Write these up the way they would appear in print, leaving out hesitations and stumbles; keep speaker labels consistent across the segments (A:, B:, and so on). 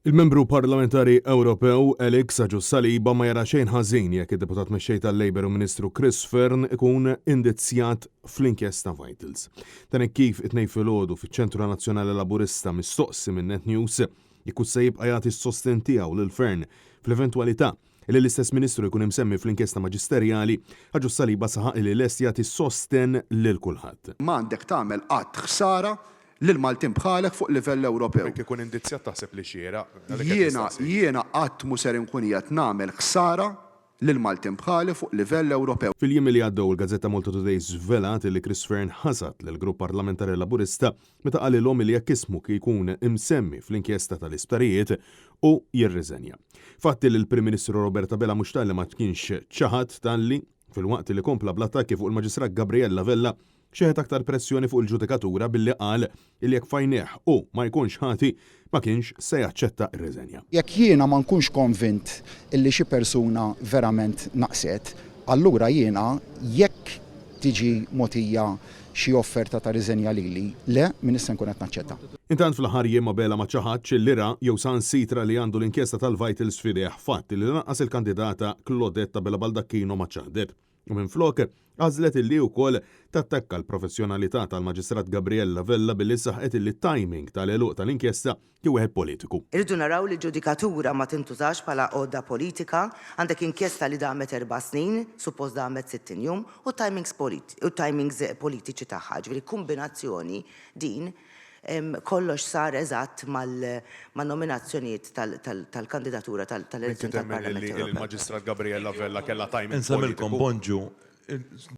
A: Il-Membru Parlamentari Ewropew Alex Agius Saliba ma jara xejn ħażin jekk id-Deputat Mexxej tal-Labour u Ministru Chris Fearne ikun indizzjat fl-inkjesta Vitals. Dan hekk kif it-Tnejn filgħodu fiċ-Ċentru Nazzjonali Laburista mistoqsi minn Net News jekk hux se jibqa' jagħti s-sostenn tiegħu lil Fearne fl-eventwalità li l-istess Ministru jkun imsemmi fl-inkjesta maġisterjali, Agius Saliba saħaq li lest jagħti sostenn lil kulħadd.
B: M'għandek tagħmel qatt ħsara lil Maltin bħalek fuq livell Ewropew.
C: Jekk ikun indizzjat taħseb li xieraq? Għalhekk qed
B: Jiena,
C: nistaqsik.
B: jiena qatt mhu ser inkun qiegħed nagħmel ħsara lil Maltin bħali fuq livell Ewropew.
A: Fil-jiem li għaddew il-gazzetta Malta Today żvelat li Chris Fearne ħasad lill-Grupp Parlamentari Laburista meta qalilhom li jekk ismu jkun imsemmi fl-inkjesta tal-isptarijiet, hu jirriżenja. Fatti li l-Prim Ministru Robert Abela mhux talli ma kienx ċaħad talli, filwaqt li kompla bl-attakki fuq il-Maġistrat Gabriella Vella, xeħet aktar pressjoni fuq il-ġudikatura billi qal li jekk f'għajnejh hu ma jkunx ħati, ma kienx se jaċċetta r-riżenja.
D: Jekk jiena ma nkunx konvint illi xi persuna verament naqset, allura jiena jekk tiġi mogħtija xi offerta ta' riżenja lili, le, m'iniex se nkun qed naċċetta.
A: Intant fl-aħħar jiem Abela ma ċaħadx li ra jew saħansitra li għandu l-inkjesta tal-Vitals f'idejh, fatt li lanqas il-kandidata Claudette Abela Baldacchino ma ċaħdet. U minflok, għażlet illi wkoll tattakka l-professjonalità tal-Maġistrat Gabriella Vella billi saħqet illi t-timing tal-għeluq tal-inkjesta kien wieħed politiku.
E: Irridu naraw li l-ġudikatura ma tintużax bħala għodda politika. Għandek inkjesta li damet 4 snin, suppost damet 60 jum, u timings u timings politiċi tagħha. Ġifieri kombinazzjoni din kollox sar eżatt mal-nominazzjonijiet tal-kandidatura tal-elezzjoni tal-Parlament
C: Ewropew. Il-Maġistrat Gabriella Vella kellha timing
F: Insemmilkom bonġu.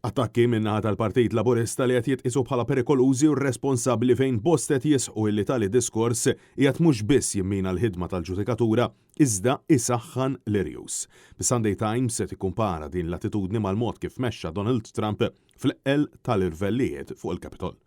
A: Attakki min-naħa tal-Partit Laburista li qed jitqisu bħala perikolużi u irresponsabbli fejn bosta qed jisħqu illi tali diskors qiegħed mhux biss jimmina l-ħidma tal-ġudikatura iżda isaħħan l-irjus. Bis-Sunday Times se tikkumpara din l-attitudni mal-mod kif mexxa Donald Trump fl-eqqel tal-irvellijiet fuq il-Capitol.